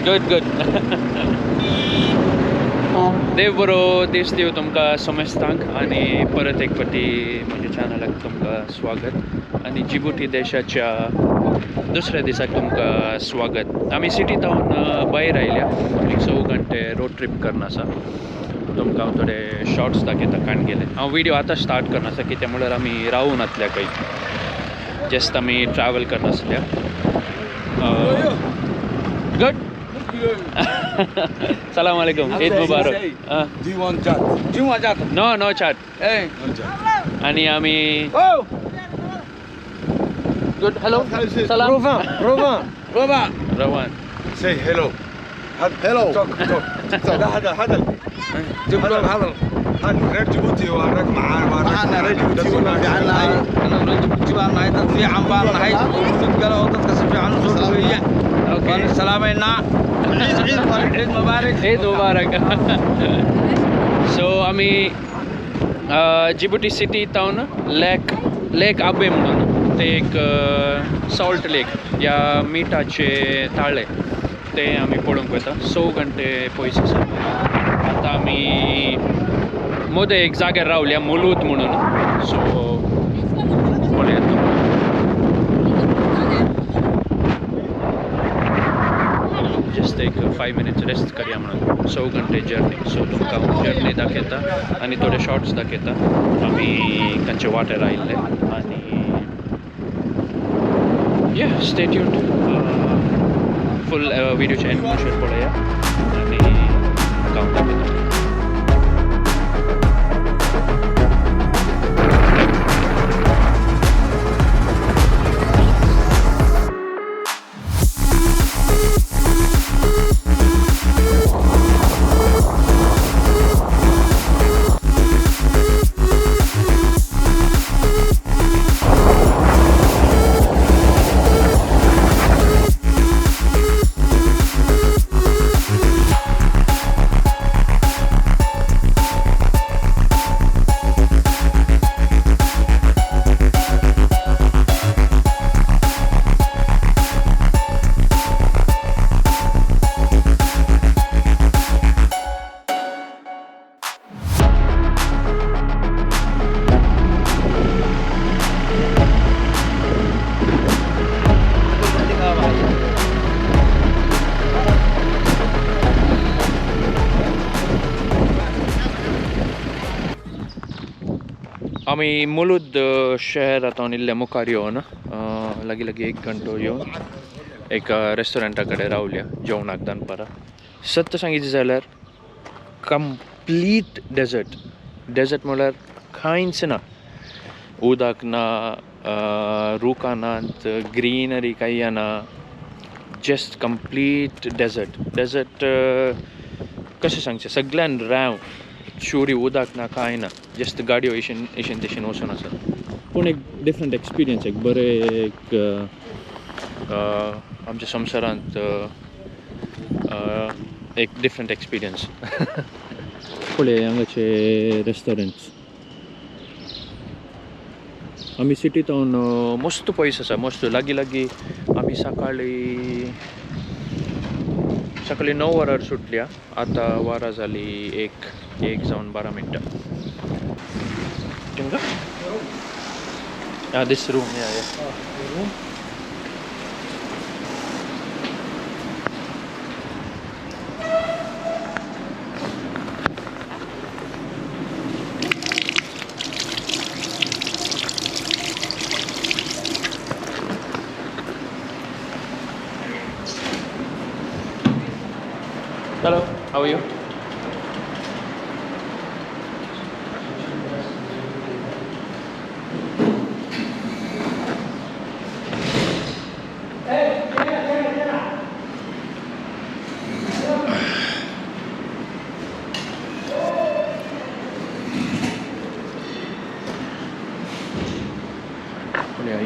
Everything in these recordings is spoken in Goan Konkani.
Good good. देव बरो दीस दिवं तुमकां समेस्तांक आनी परत एक फावटी म्हज्या चॅनलाक तुमकां स्वागत आनी जिबुटी देशाच्या दुसऱ्या दिसाक तुमकां स्वागत. आमी सिटी थावन भायर आयल्या, एक 6 घंटे रोड ट्रीप करना आसा. तुमकां हांव थोडे शॉर्ट्स दाखयता काण गेले. हांव व्हिडियो आतां स्टार्ट करना आसा कित्याक म्हणल्यार आमी रावूं नातल्या खंय, जस्ट आमी ट्रॅवल करनासल्या. गुड. सलाम अलैकुम, ईद मुबारक. Do you want chat? Do you want chat? No, no chat. Hey. No chat. आणि आम्ही Oh. गुड. हॅलो, सलाम. Rovan, Rovan, Rovan. Rowan. Say hello. Hello. Talk, talk. لا هذا هذا هذا هذا هذا reer Djibouti waa rag macaan, waa rag معنا reer Djibouti waa fiican nahay. Annagu reer Djibouti baan nahay, dad fiican baan nahay oo gudgala oo dadka si fiican u soo dhaweeya. Waan salaamaynaa. Ciid Ciid Ciid Mubaarak. Eid Mubarak. So आमी जिबुटी सिटी थावन लेक लेक आबे म्हणून ते एक सॉल्ट लेक या मिठाचे ताळे ते आमी पळोवंक वता. 6 घंटे पयस आसा. आतां आमी मदें एक जाग्यार रावल्या, मुलूत म्हणून. सो पळयात तुमकां. जस्ट एक 5 मिनट्स रेस्ट करया म्हणून. 6 घंटे जर्नी. सो तुमकां हांव जर्नी दाखयता आनी थोडे शॉर्ट्स दाखयता आमी तांचे वाटेर आयिल्ले. आनी या स्टे ट्यून्ड, फूल व्हिडियोचे एंड म्हणसर पळया आनी तुमकां हांव दाखयता. आमी मुलूद शहरांत इल्ले मुखार येवन लागीं लागीं 1 घंटो येवन एक रेस्टॉरंटा कडेन रावल्या जेवणाक दनपारां. सत्य सांगितलें जाल्यार कंप्लीट डेजर्ट. डेजर्ट म्हणल्यार कांयच ना, उदक ना, रुखां नात, ग्रीनरी कांय ना, जस्ट कंप्लीट डेजर्ट. डेजर्ट कशें सांगचें, सगळ्यान राव चोरी, उदक ना, कांय ना, जस्ट गाडयो एशीन एशीन तेशीन वचून आसा. पूण एक डिफरंट एक्सपिरियन्स, एक बरें एक आमच्या संवसारांत एक डिफरंट एक्सपिरियन्स. पळय हांगाचे रेस्टॉरंट्स. आमी सिटी थावन मस्त पयस आसा, मस्त लागीं लागीं. आमी सकाळीं सकाळीं 9 वरार सुटल्या, आतां वरां जालीं 1 जावन 12 मिनटां. This room, yeah, yeah. Room. Hello, how are you?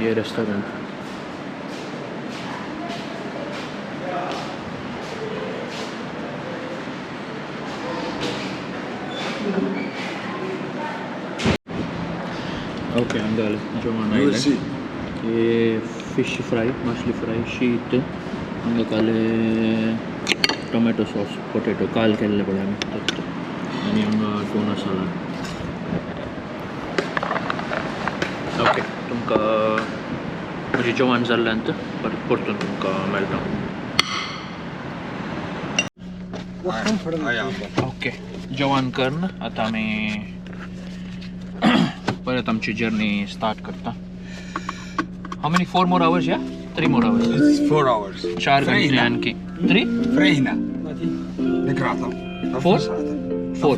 ये रेस्टोरेंट. ओके, अंदर जेवण You will आयलें. see. हे फिश फ्राय, मासली फ्राय, शीत, हांगा काले टोमॅटो सॉस पोटेटो काल केल्ले पळय आमी आनी हांगा टोना सलाड. ओके तुमकां म्हजें जेवण जाल्ल्यान परत परतून तुमकां मेळटा. ओके जेवण करून आतां आमी परत आमची जर्नी स्टार्ट करता. How many? 4 more hours, yeah? 3 more hours. It's 4 hours. 4 घंटे आणखी. 3? Frena. 4? 4.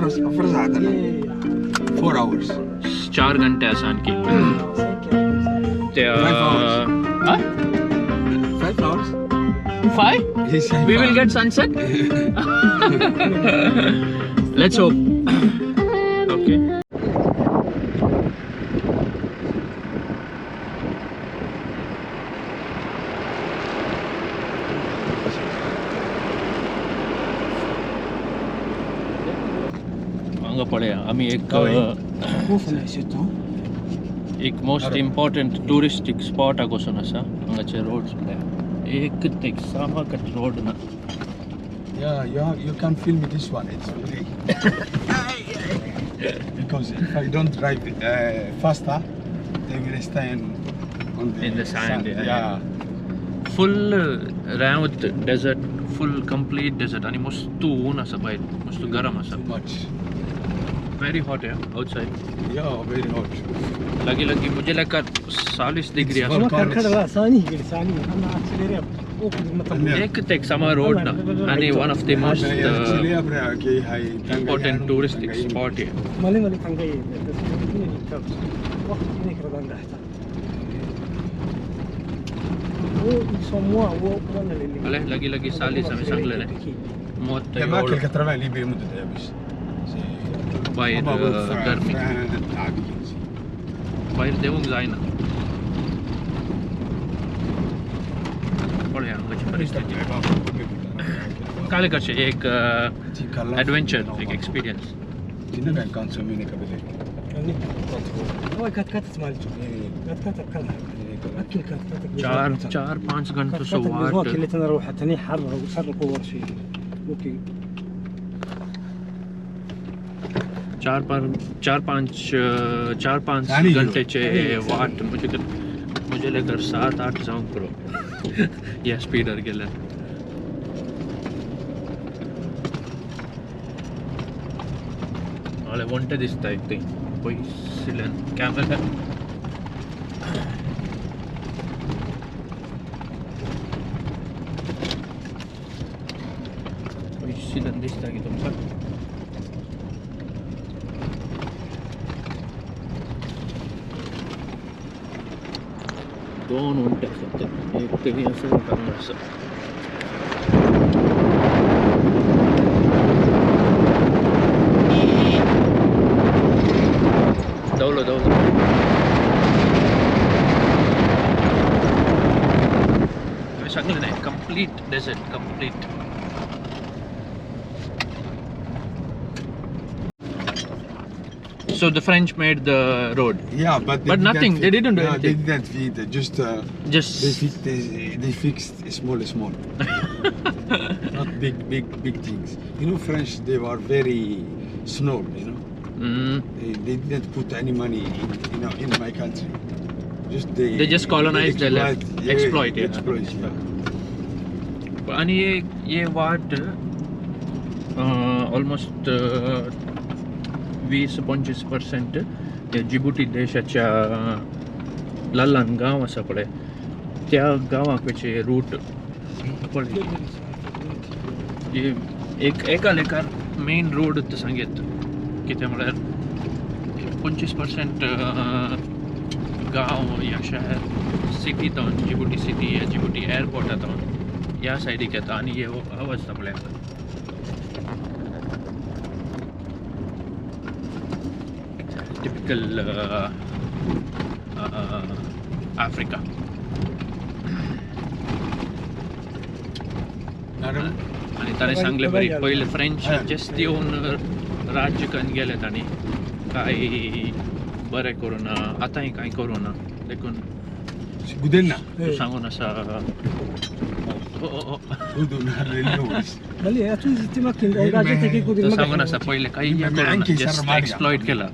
4 hours. 4 घंटे आसा आणखी. 5 hours. Huh? 5 hours? 5? Yes, We will get sunset? Let's hope. Okay. हांगा पळया आमी एक एक मोस्ट इम्पॉर्टंट ट्युरिस्टीक स्पॉटाक वचून आसा. हांगाचे रोड्स पळया एक ते सामक रोड ना. Yeah, you can film this one. It's free. Because if I don't drive faster, they will stand on the in the sand. Yeah. Full Rawat desert, full complete desert. आणि मस्त ऊन आसा भायर, मस्त गरम आसा. Too much. Very hot yeah, outside. Yeah, very hot. लगी लगी मुझे लगा 40 डिग्री आसा. एक ते समा रोड ना आणि one of the most important touristic spot आहे. अले लगी लगी 40 आमी सांगलें 80 भायर गरमी भायर देवूंक जायना. पळया हांगाची परिस्थिती. काले कशें एक एडवेंचर, एक एक्सपिरियन्स. 4-5 घंटो सो वाट. 4-5 घंटेचे वाट मुझे लेकर 7-8 जावंक पुरो ह्या स्पीडार गेल्यार. नाल्यार वण्टे दिसता एक थंय पयसिल्ल्यान कॅमेरा. पयसिल्ल्यान दिसता की तुमकां. दोन वण्टे आसात ते, एक थंय आसा एक हांगा आसा. दवलो दवलो. हांवें सांगलें न्हय, complete desert, complete. So the French made the road. Yeah, but but nothing. They didn't do anything. They didn't feed. Just they fixed small, small. Not big things. You know, French, they were very snob. You know, they didn't put any money in my country. Just they just colonized, they left. Yeah, exploit. Yeah. Exploit. Yeah. आणि ये वाट ऑलमोस्ट 20-25% ते जिबुटी देशाच्या ल्हान गांव आसा पळय त्या गांवाक वयचे रूट पळय एक एका लेखार मेन रोड सांगेत कितें म्हळ्यार 25% गांव या शहर सिटी जावन जिबुटी सिटी या जिबुटी एअरपोर्टा जावन ह्या सायडीक येता आनी हे वचता पळय. Typical Africa. आनी ताणें सांगलें बरी पयले फ्रेंच जस्ट येवन राज्य करून गेले तांणी कांय बरें करूं ना, आतांय कांय करूं ना, देखून गुदेना सांगून आसा. सांगून आसा पयले काही जस्ट एक्सप्लॉयट केला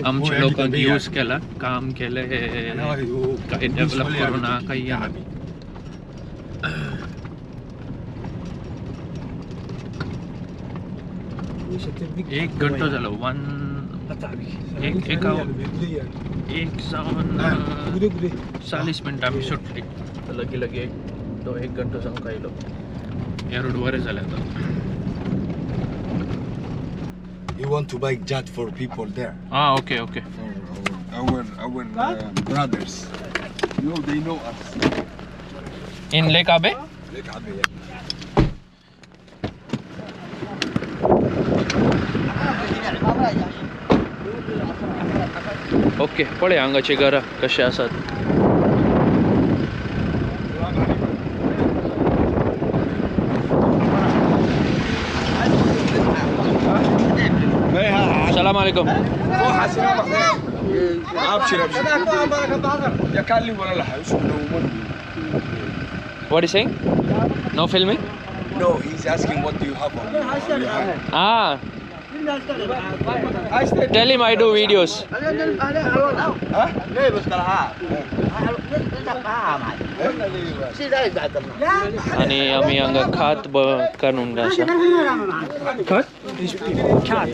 आमच्या लोकांक, यूज केला, काम केले, काही डेव्हलप करू ना काही ना. एक घंटो जालो वन एक एक जावन 40 मिनटां आमी सुटली. लगी लगी तो एक घंटो जावंक आयलो. ह्या रोड बरें जालें आतां. You want to buy jet for people there? Ah, okay, okay. For our brothers. You know, they know us. In Lake Abe? Lake Abe, yeah. Okay, पळय हांगाची घरां कशी आसात. السلام عليكم. What is saying? No filming? No, he's asking what do you have on your hand. Ah. Tell him I do videos. आणि आम्ही हांगा खात काडून आसा. खात? Cat.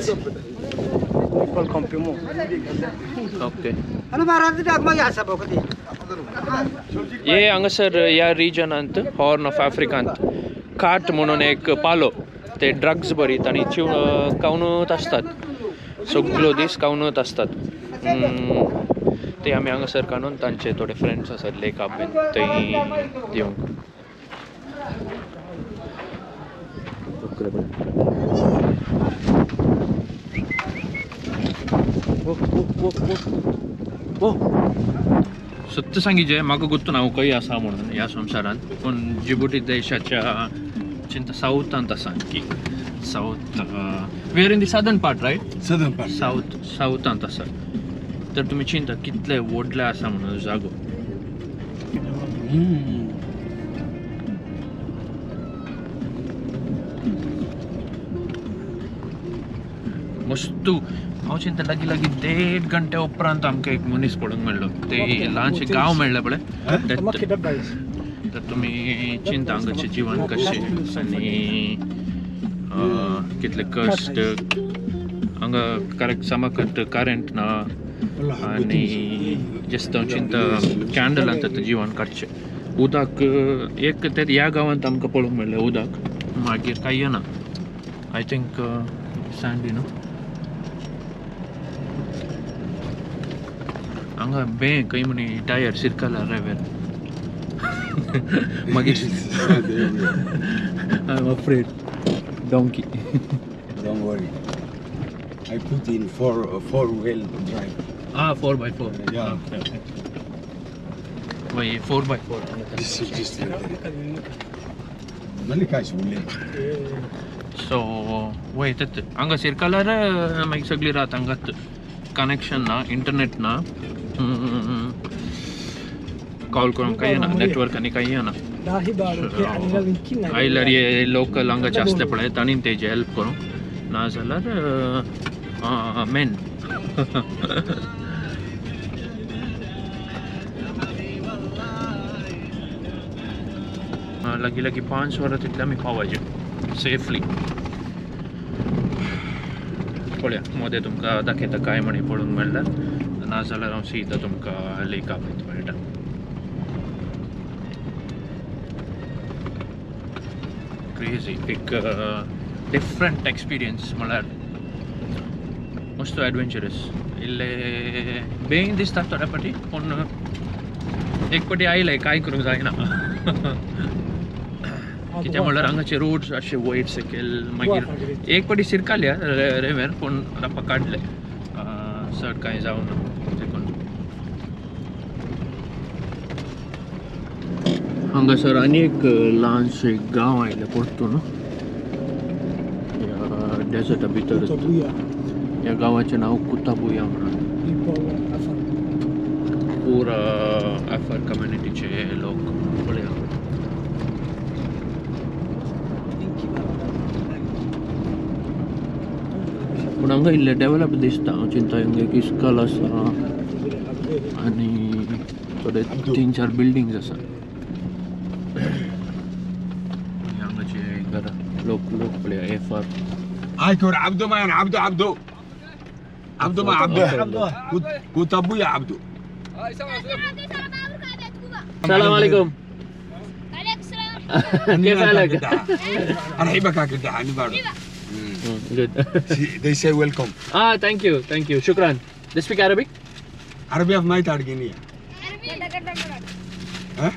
Okay. हे हांगासर ह्या रिजनांत हॉर्न ऑफ आफ्रिकांत काट म्हणून एक पालो ते ड्रग्स भरीत आनी कावनूत आसतात, सगळो दीस कावनूत आसतात. ते आमी हांगासर काडून तांचे थोडे फ्रेंड्स आसात लेक आबेन थंय दिवंक. सत्य सांगिजे म्हाका गोत्तू ना हांव खंय आसा म्हणून ह्या संवसारांत, पूण जिबुटी देशाच्या चिंता सावथांत आसा. की south we are in the southern part, right? Southern part. South सावथांत आसा. तर तुमी चिंता कितले व्हडले आसा म्हणून जागो. मस्तू हांव चिंता लागीं लागीं 1.5 घंटे उपरांत आमकां एक मनीस पळोवंक मेळ्ळो. ते ल्हानशे गांव मेळ्ळे पळय, तर तुमी चिंता हांगाचें जिवन कशें आनी कितले कश्ट. हांगा करेक्ट सामक करंट ना आनी जस्ट हांव चिंता कॅन्डलांत आतां जिवन काडचें. उदक एक ते ह्या गांवांत आमकां पळोवंक मेळ्ळें उदक, मागीर कांय ना. I think Sandy न्हू हांगा बे खंय म्हणी टायर सिरकला रेवेर. मागीर I am afraid donkey. Don't worry, I put in four wheel drive. Ah, 4x4. Yeah. Wait, 4x4. This is just Malika is willing. So wait, हांगा सिरकलार मागीर सगळी रात हांगात कनेक्शन ना, इंटरनेट ना, कॉल करूंक कांय ना, नेटवर्क आनी कांय ना. आयल्यार हे लोकल हांगाचे आसले पळय तांणी तेजे हेल्प करूंक, ना जाल्यार मेन. लागीं लागीं 5 वरां तितले आमी पावाचे सेफली. पळया मदें तुमकां दाखयता कांय म्हणी पळोवंक मेळ्ळ्यार, ना जाल्यार हांव सीधा तुमकां लेक आबेंत मेळटा. क्रेजी एक डिफरंट एक्सपिरियन्स म्हळ्यार मस्त एडवेंचरस. इल्ले बेंग दिसता थोड्या फाटी, पूण एक फाटी आयले कांय करूंक जायना. कित्याक म्हणल्यार हांगाचे रोड्स अशे वयर सकयल, मागीर एक फाटी सिरकाल्या रेवेर, पूण रापा काडले चड कांय जावना देखून. हांगासर आनी एक ल्हानशें गांव आयले परतून ह्या डेजर्टा भितर. ह्या गांवाचें नांव कुताबुया म्हणून. पूरा एफआर कम्युनिटीचे लोक पळया. पूण हांगा इल्लें डेवलप दिसता. हांव चिंता हांगा एक इस्कॉल आसा आनी थोडे 3-4 बिल्डिंग्स आसा. आनी हांगाचे घरां लोक लोक पळया FR. عبدو ما عبدو عبدو عبدو ما عبدو كنت ابويا عبدو. السلام عليكم. وعليكم السلام. كيف حالك؟ ارحبك هكذا انا برضه. Good. They say welcome. Ah, thank you, thank you. Shukran. They speak Arabic? عربية ما يترجمني. ها؟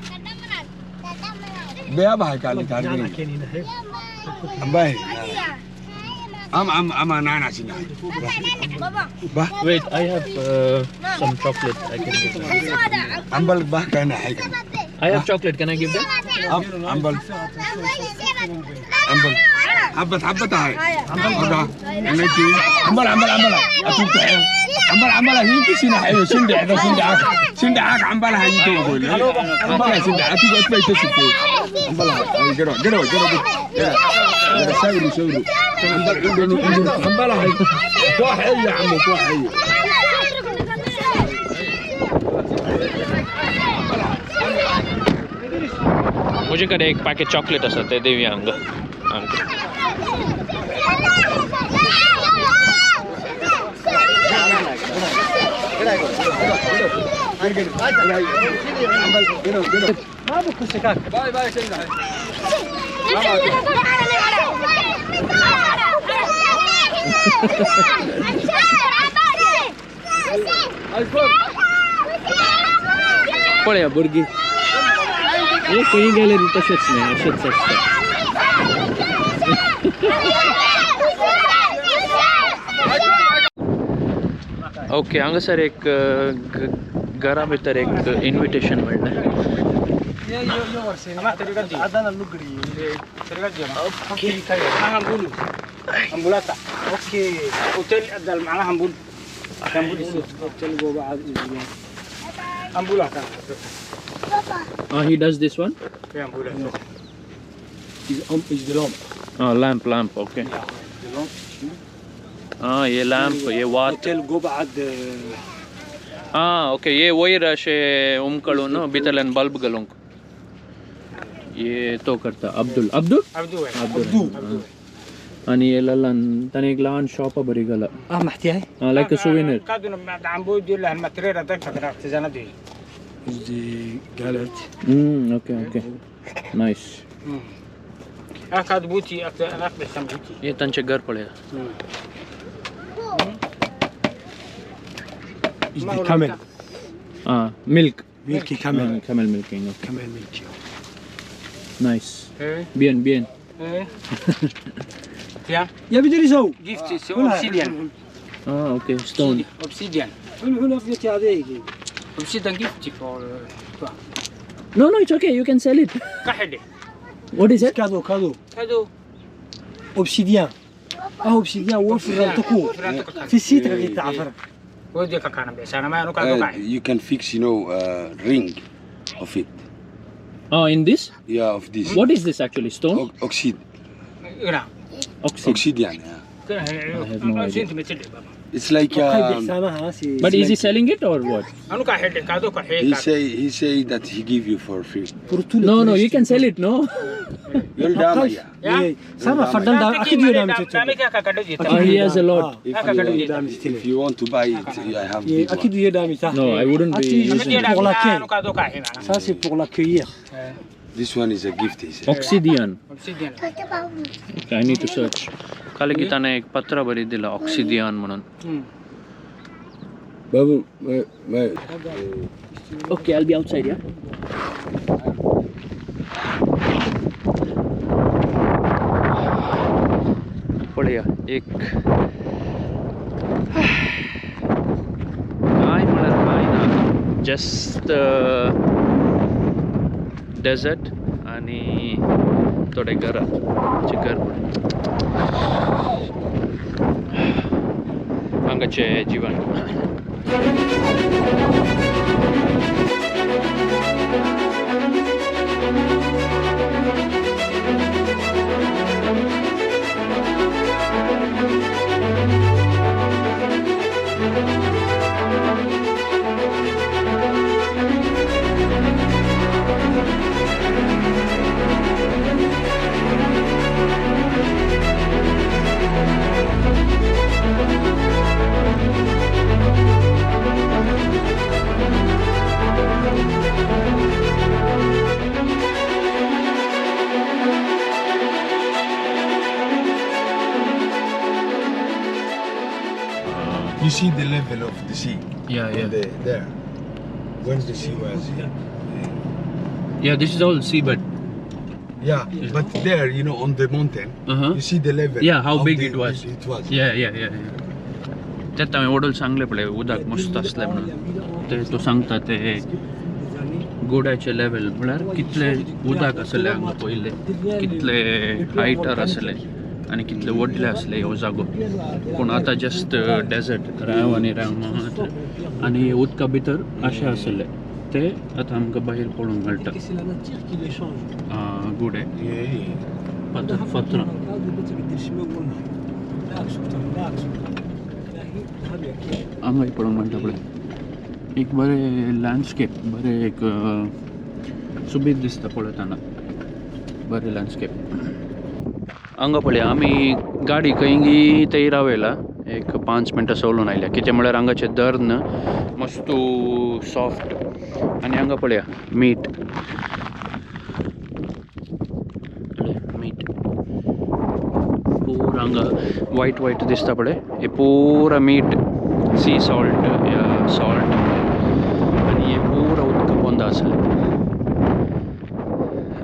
بيا بهاي كالي ترجمني. باي. أم أم أم أنا أنا سينا. Wait, I have some chocolate. I can give them. أمبل bah كأنا حاجة. I have chocolate. Can I give them? أمبل. أمبل. حبة حبة هاي. أمبل. أمبل أمبل أمبل. أتوقع تحيل. أمبل أمبل هي سينا حيو سندع هذا سندعك سندعك أمبل هاي تقول. أمبل سندع أتوقع أتوقع تسوي. أمبل هاي جرو جرو جرو جرو. سوي سوي. أمبل هاي. واحد يا عمو واحد. म्हजे कडेन एक पॅकेट चॉकलेट आसा ते दिवया हांगा. पळया भुरगीं हे खंय गेले तशेंच न्ही अशेंच आसता. ओके हांगासर एक घरा भितर एक इन्विटेशन मेळ्ळें. He does this one? Yeah, is the lamp. Oh, lamp, lamp, okay. Yeah, the lamp. हाँ ये लैम्प ये वात. होटल गोबाद. हाँ ओके ये वही रशे उमकळून भितरल्यान बल्ब घालूंक ये तो करता अब्दुल. अब्दुल अब्दुल. आणि हे लहान ताणें एक लहान शॉप बरी घाला. लायक अ सुवेनिर. Okay okay nice. हे तांचें घर पळया. Is the camel. Ah, milk. Milky camel. Camel milking. Okay. Camel milking. Nice. Bien, bien. Yeah. يا بدري سو. Gift is obsidian. Ah, okay. Stone. Obsidian. Obsidian gift for. No, no, it's okay. You can sell it. What is it? Cadeau, cadeau. Cadeau. Obsidian. Ah, obsidian. وفر تكو. في السيتر اللي تعفر. You can fix, you know, ring of it. Oh, in this? Yeah, of this. What is this actually? Stone? Oxide. Oxide. Obsidian. Yeah. I have no idea. It's like. But is he selling it or what? He say that he give you for free. No, no, you can sell it, no? He has a lot. If you want to buy it, I have big one. No, I wouldn't be using it. Ça c'est pour l'accueillir. This one is a gift, he said. Obsidian. Obsidian. Okay, I need to search. काल की ताणें एक पत्र बरी दिला ऑक्सिडियन म्हणून. Babu, Okay, I'll be outside, yeah? पळया एक काय म्हळ्यार काय ना, जस्ट डेजर्ट आनी थोडे घरां घर हांगाचें जीवन. You see the level of the sea. Yeah, yeah. There. When the sea was here. Yeah, this is all seabed. Yeah, but there, you know, on the mountain, you see the level. Yeah, how big it was. It was. Yeah, yeah, yeah. ते हांवें वडील सांगले पळय उदक मस्त आसलें म्हणून ते तो सांगता ते गोड्याचे लेवल म्हळ्यार कितले उदक आसलें हांगा पयलें, कितले हायटार आसलें आनी कितले व्हडले आसले हो जागो. पूण आतां जस्ट डेजर्ट राव आनी राव मात्र आनी उदका भितर अशें आसलें ते आतां आमकां भायर पळोवंक मेळटा. गुडे फातरां हांगाय पळोवंक मेळटा पळय. एक बरें लँडस्केप, बरें एक सुबीत दिसता पळयतना, बरें लँडस्केप. हांगा पळय आमी गाडी खंयगी थंय रावयला, एक 5 मिनटां सोलून आयल्या. कितें म्हळ्यार हांगाचें दर्न मस्तू सॉफ्ट. आनी हांगा पळया मीठ, मीठ पूरा हांगा वायट वायट दिसता पळय, हे पूरा मीठ, सी सॉल्ट या सॉल्ट. आनी हे पूरा उदक पोंदा आसलें.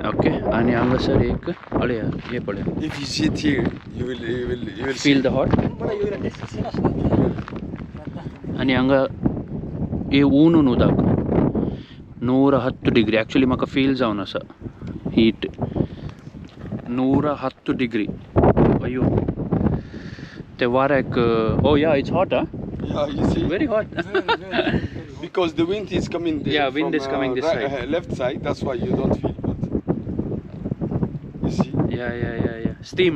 ओके, आनी हांगासर एक पळया, हे पळया. If you sit here, you will feel the hot. आनी हांगा हे ऊन उदक 110 डिग्री. एक्चुअली म्हाका फील जावन आसा हीट 110 डिग्री. अयो ते वाऱ्याक. Oh yeah, it's hot. Ah, yeah, you see, very hot. Because the wind is coming there. Yeah, wind from, is coming this right, side. Left side, that's why you don't feel. But you see. Yeah, yeah, yeah, yeah. Steam,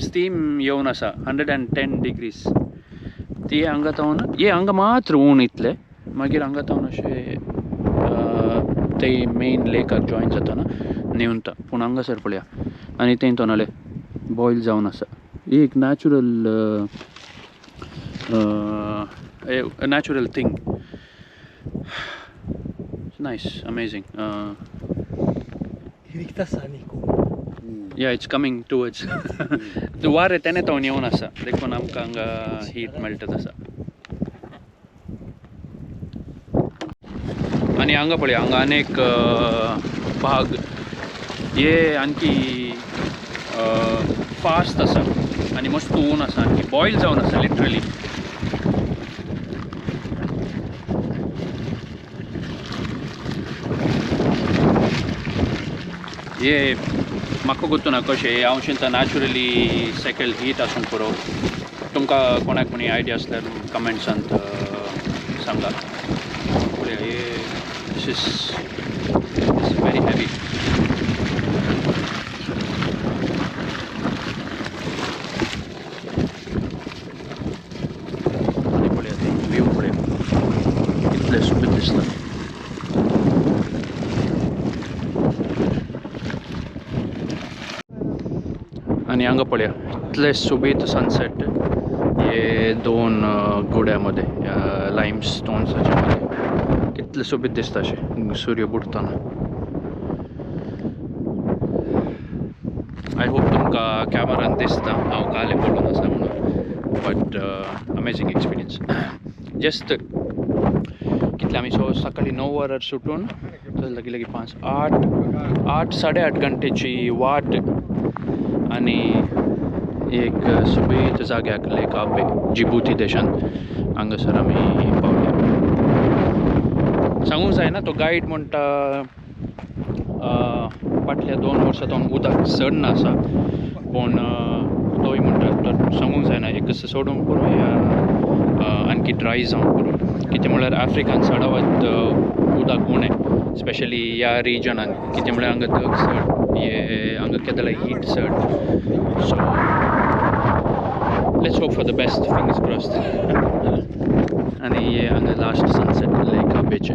steam येवन आसा 110 degrees. ती हांगा तावन हे हांगा मात्र ऊन इतले, मागीर हांगा तावन अशें ते मेन लेकाक जॉयन जातना नेवता. पूण हांगासर पळया आनी तें तोनाले बॉयल जावन आसा. एक natural natural thing. It's nice, amazing. Yeah, it's coming towards. The वारें तेणे तावन येवन आसा देखून आमकां हांगा हीट मेळटा आसा. आनी हांगा पळय हांगा अनेक भाग हे आणखी फास्ट आसा आनी मस्त ऊन आसा, आणखी बॉयल जावन आसा लिटरली. हे म्हाका गोत्तू ना कशें, हांव चिंता नॅचरली सेकल हीट आसूंक पुरो. तुमकां कोणाक कोणी आयडिया आसल्यार कमेंट्सांत सांगात. पळया हे this is very heavy. आनी पळया ते व्यू पळया कितले सोबीत दिसता. आनी हांगा पळया इतले सोबीत सनसेट हे दोन गुड्यामध्ये लायम स्टोन्साच्या मध्ये कितले सोबीत दिसता अशें सूर्य बुडटना. I hope तुमकां कॅमेरान दिसता हांव काले पडून आसा म्हणून, बट अमेझींग एक्सपिरियन्स. जस्ट कितले आमी सकाळी 9 वरार सुटून तर लागीं लागीं 5 8 8 8.5 घंटेची वाट आनी एक सोबीत जाग्याक लेक आबे जिबुती देशांत हांगासर आमी पावले. सांगूंक जायना तो गायड म्हणटा फाटल्या 2 वर्सां तो उदक चड ना आसा, पूण तोय म्हणटा तो सांगूंक जायना एक सोडूंक पुरो या आणखी ड्राय जावंक पुरो. कितें म्हळ्यार आफ्रिकान चडावत उदक उणें, स्पेशली ह्या रिजनान. कितें म्हळ्यार हांगा दग चड, हे हांगा केदला हीट चड. So let's hope for the best, fingers crossed. आनी हे हांगा लास्ट सनसेट लेक आबेचें.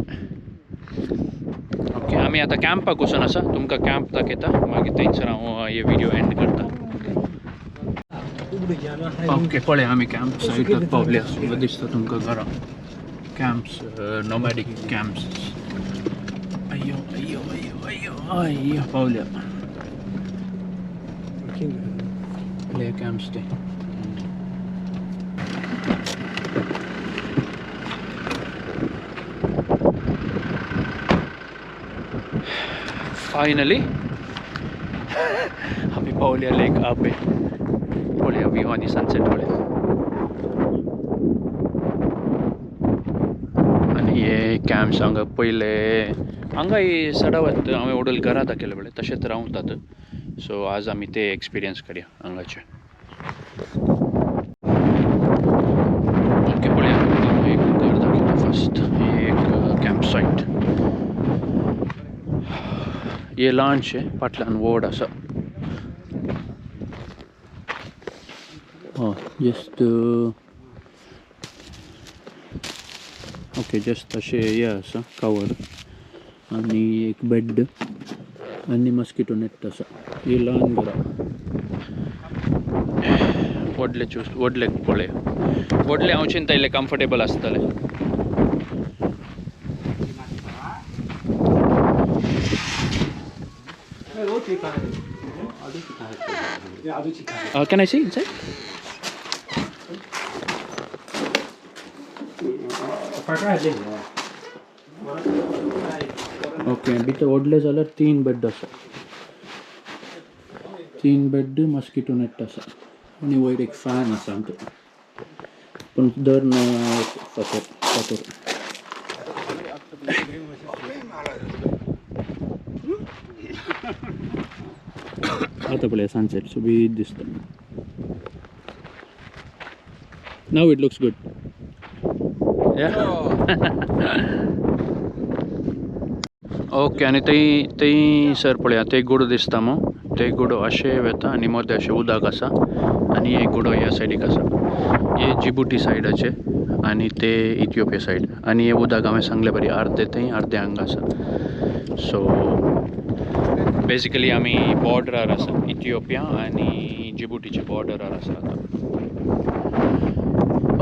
ओके, आमी आतां कॅम्पाक वचून आसा, तुमकां कॅम्प दाखयता, मागीर थंयसर हांव हे व्हिडियो एंड करता. ओके, पळय आमी कॅम्प सायटाक पावले. हांगा दिसता तुमकां घरां, कॅम्प्स, नोमॅडीक कॅम्प्स. अय्यो अय्यो अय्यो अय्यो अय्यो, पावल्या पळय कॅम्प्स ते. फायनली आमी पावल्या लेक आबे. पळया व्यू आनी सनसेट पळय. आनी हे कॅम्प्स हांगा पयले हांगा ही चडावत हांवें व्हडल घरां दाखयलें पळय तशेंच रावतात. सो आज आमी ते एक्सपिरियन्स करया हांगाचे. ओके, पळया तुमकां एक घर दाखयता फर्स्ट, एक कॅम्प सायट. हे ल्हानशें फाटल्यान व्हड आसा. जस्ट ओके, जस्ट अशें हें आसा कवर आनी एक बेड आनी मस्किटो नेट आसा. ही ल्हान घरां. व्हडले चूज, व्हडले पळय, व्हडले हांव चिंता इल्लें कम्फर्टेबल आसतलें. Can I see inside? Okay, भितर व्हडले जाल्यार 3 बेड आसा, 3 बेड, मस्किटो नेट आसा आनी वयर एक फॅन आसा आमकां. पूण दर ना फातर फातर. आतां पळय सनसेट सोबीत दिसता. Now it looks good. Okay, आनी थंय थंयसर पळया ते गुडो दिसता मू, ते गुडो अशें वता आनी मदें अशें उदक आसा आनी एक गुडो ह्या सायडीक आसा. हे जिबुटी सायडाचे आनी ते इथियोपिया सायड. आनी हे उदक हांवें सांगलें बरी अर्दें थंय अर्दें हांगा आसा. सो बेजिकली आमी बॉर्डरार आसा, इथियोपिया आनी जिबुटीच्या बॉर्डरार आसा आतां.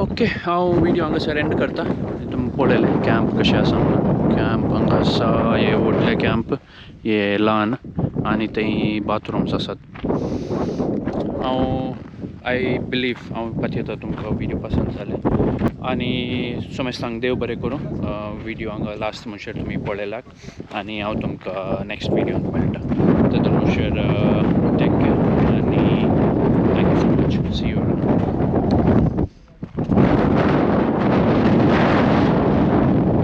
ओके, हांव व्हिडियो हांगासर एंड करता. तुमी पळयलें कॅम्प कशें आसा म्हणून. कॅम्प हांगा आसा, हे व्हडले कॅम्प, हे ल्हान आनी थंय बाथरुम्स आसात. हांव I believe हांव पातयेता तुमकां व्हिडियो पसंत जाले आनी समेस्तांक देव बरें करूं. व्हिडियो हांगा लास्ट म्हणसर तुमी पळयलात आनी हांव तुमकां नेक्स्ट व्हिडियोन मेळटा. तेदो म्हणसर